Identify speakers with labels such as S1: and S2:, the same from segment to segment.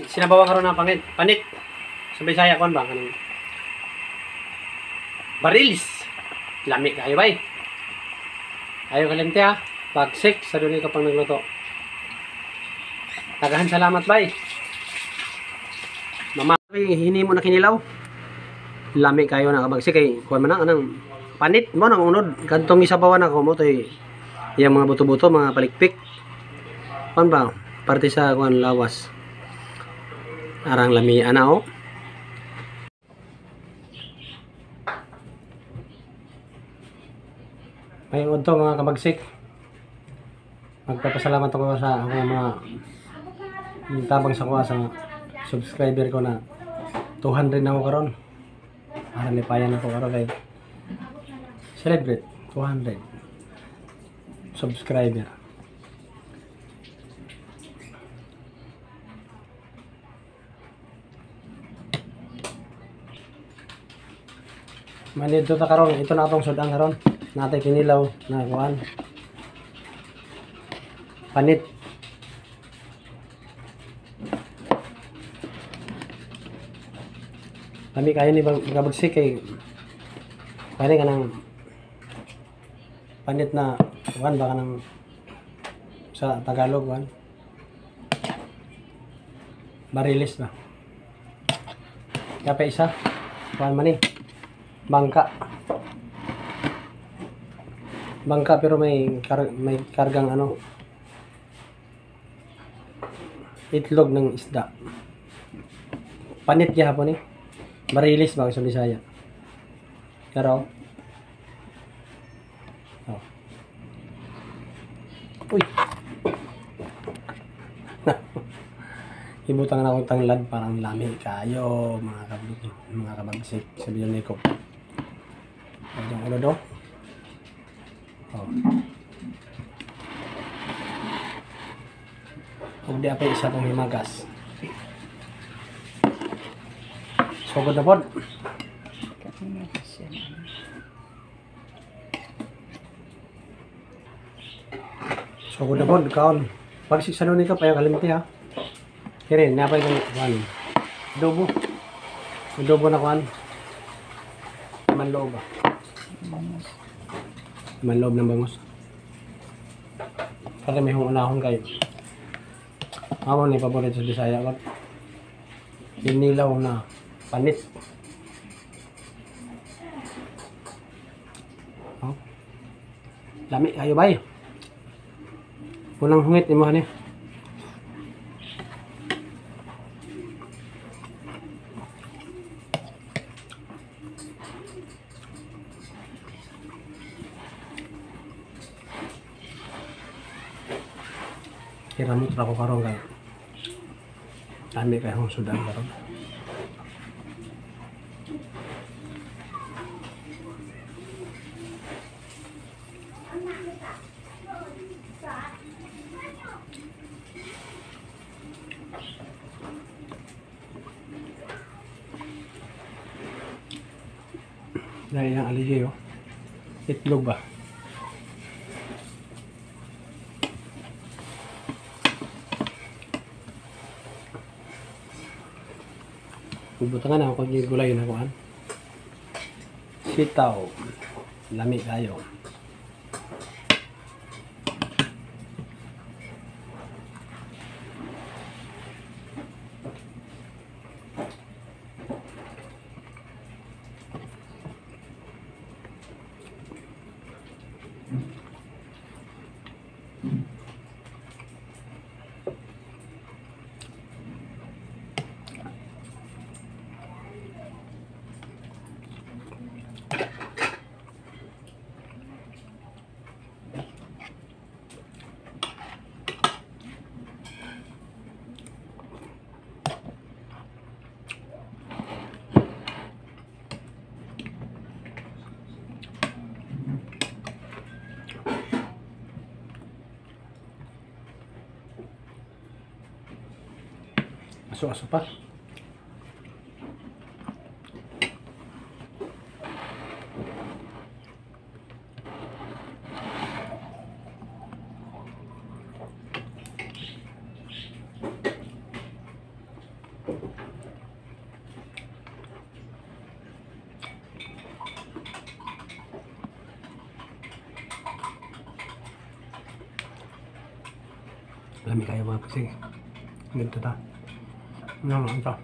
S1: Sinabawan karon na pangit, panit. Sa Bisaya kon ba kanang barilis. Lami kayo bay. Ayo kalimte ha. Bagsik sa dunay ka pang nagluto. Daghan salamat bay. Mama, hini mo na kinilaw. Lami kayo na kabagsik kay kuan man na anang panit mo nang unod kadtong isabawan ako mo toy iyang mga buto-buto, mga palikpik. Kuan ba? Parte sa kuan lawas. Arang lami ana oh. May udto mga kabagsik. Magpapasalamat ako sa akong mga tabang sa kuha sa subscriber ko na 200 na ako karon. Para lipayan ako karon kay celebrate 200 subscriber. Manidto ta karon, ito na atong sudang karon. Natay kinilaw na kuan. Panit. Lami kayo ni kabagsik kay kani kanang panit na kuan ba kanang sa Tagalog kuan. Barilis ba. Kape isa. Kuan man ni. Bangka. Bangka pero may kargang ano itlog ng isda. Panit gyapon eh. Barilis ba sa Bisaya? Pero oh. Uy. Ibutang na akong tanglad parang lami kayo mga kabig, mga kabagsik sa Bilonico. Ang ulo do. Oh. Ug di apay isa tong himagas. Sugod na pod. Sugod na pod kaon. Bagsik sa ni ka payo kalimti ha. Kire napay kang kuan. Adobo. Adobo na kuan. Manloob ba? Manloob ng bangus. Para may unahon kayo. Amo ni paborito sa Bisaya ko. Kinilaw na panit. Oh. Lami kayo bay. Unang hungit imo ani. Kiramot ra ko karon kay. Lami kay akong sudan karon. Dahil ang aligay oh. Itlog ba? Butangan ako yung gulay na kuan. Sitaw. Lami kayo. Aso-aso pa. Lami kayo mga pasig. Ganito ta. Ano ito?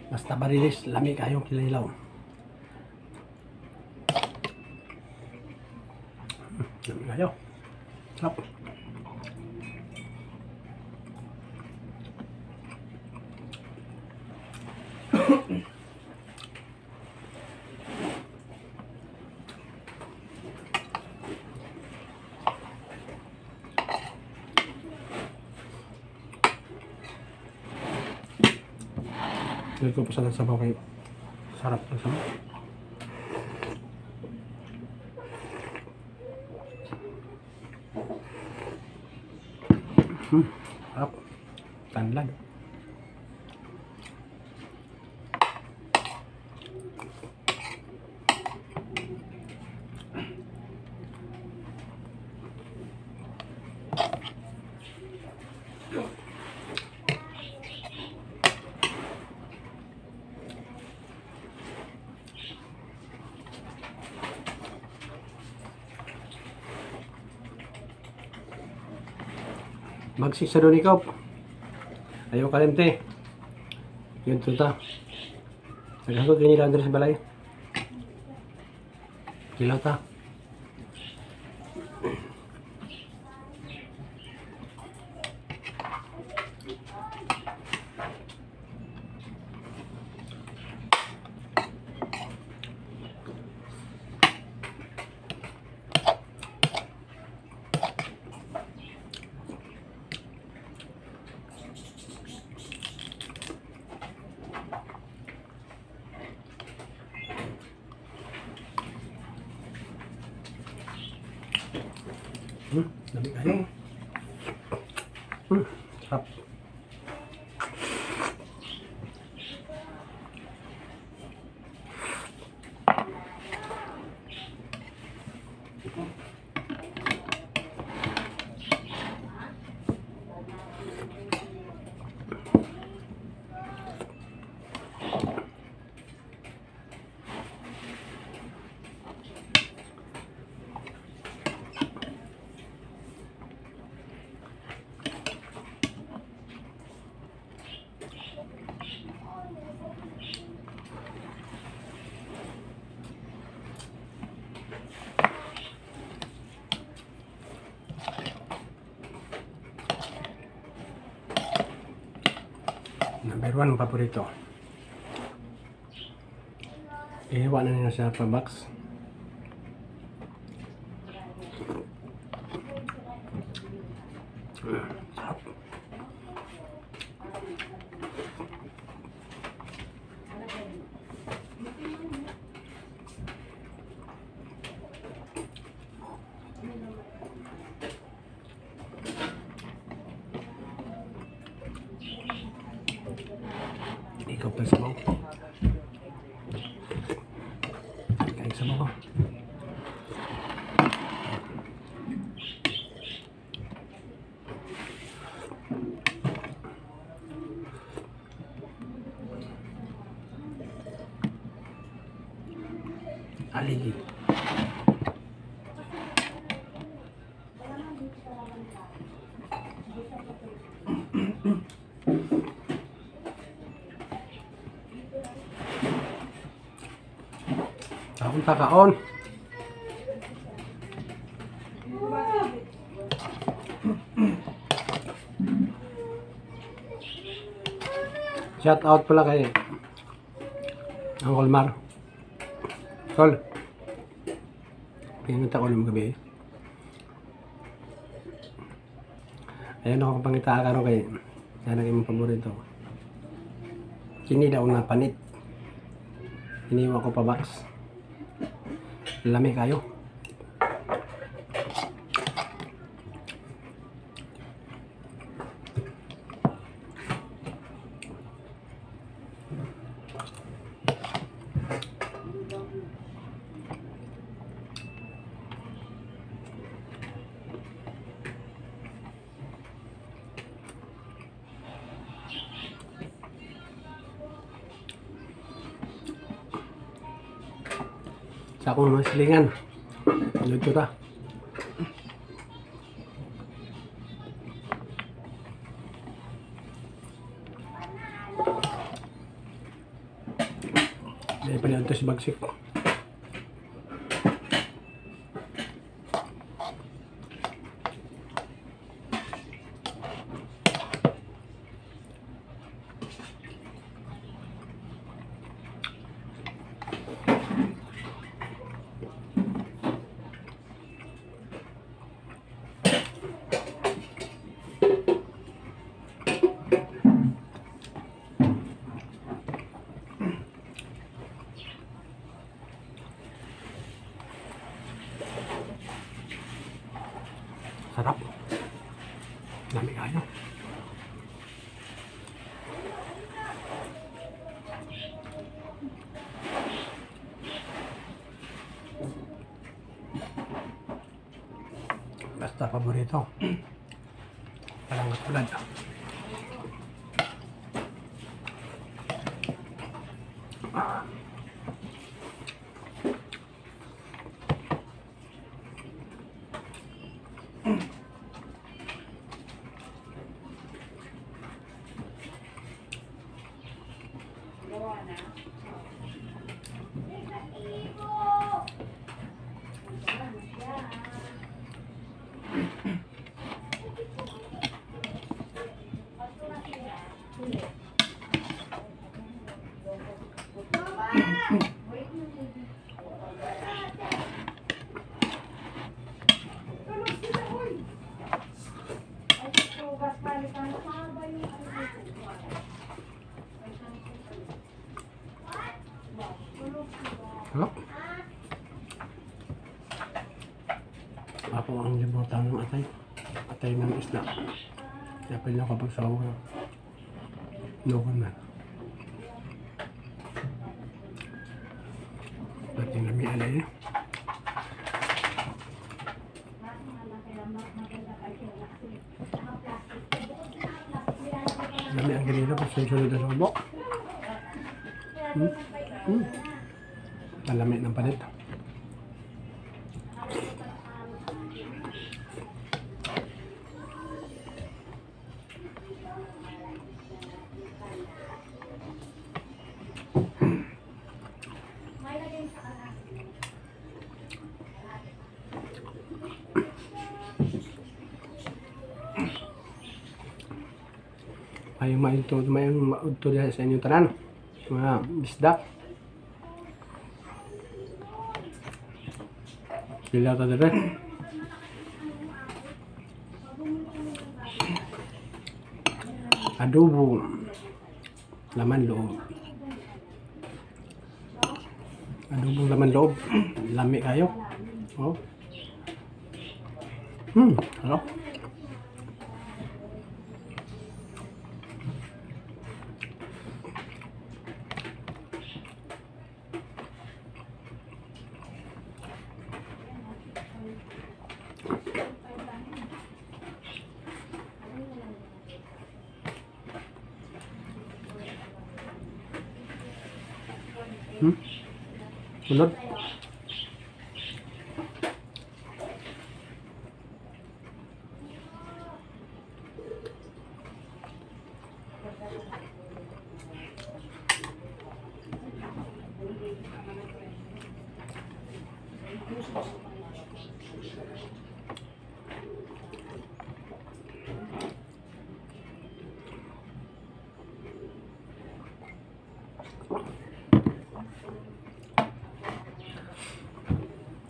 S1: Basta barilis, lami kayo kinilaw. Lami kayo. Sarap. Ko pa sa sabaw kayo. Sarap ng sabaw. Sarap. Tanlad. Magsisa doon ikaw. Ayaw kalimte. Yun tuta. Naghagot din nila Andres balay. Kilaw ta. Dami kayo. Sarap. Number 1 paborito. Ihiwa na nila sa pa-box. Sarap. Ikaw pa sabaw. Kain sabaw ko. Aligi. Akong takaon. Shout out pala kay Uncle Mar. Tol. Pinunta ko ng gabi. Ayan ako pangita karon kay yan ang imong paborito. Kini daw na panit. Iniwa ko pa box. Lami kayo. Sa akong mga silingan. Dito ta. Dahil pa niya ito si Bagsik. Sarap. Dami kayo. Basta paborito. Walang katulad. Sarap. Ako ang libutan ng atay. Atay ng isda. Yapil na kapag sa ulo. Nukon na. Dating lami alay eh. Lami ang ganito pag sunod na subo. Ang lami ng panit. Ayaw maito, mayong maudto diha sa inyong tanan. Mga bisda. Sila ta dire. Adobo. Laman loob. Adobong laman loob. Lami kayo. Oh. Ano? Sunod.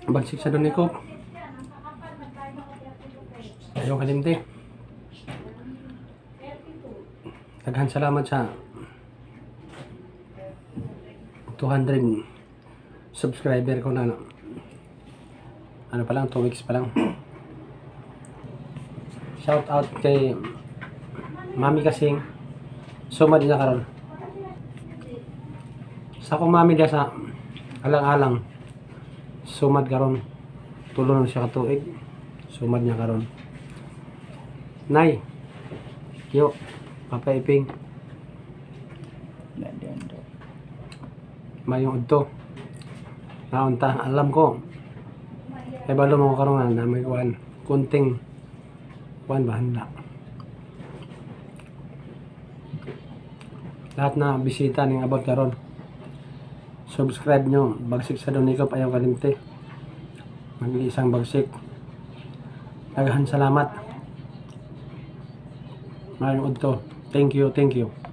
S1: Bagsik sa Donico. Ayaw kalimti. Daghan salamat sa 200 subscriber ko na ano pa lang, 2 weeks pa lang. Shout out kay Mami Kasing. Suma din na karon. Sa akong mami dia sa alang-alang. Sumad karon. Tulo na siya katuig. Sumad niya karon. Nay. Yo, Papa Iping. Mayong udto. Naunta, alam ko. Kay balo mo karon nga na may kuan, kunting kuan ba handa. Lahat na bisita ning abot karon. Subscribe nyo, Bagsik sa Donikop, ayaw kalimte. Mag-iisang bagsik. Daghan salamat. Maayong udto. Thank you, thank you.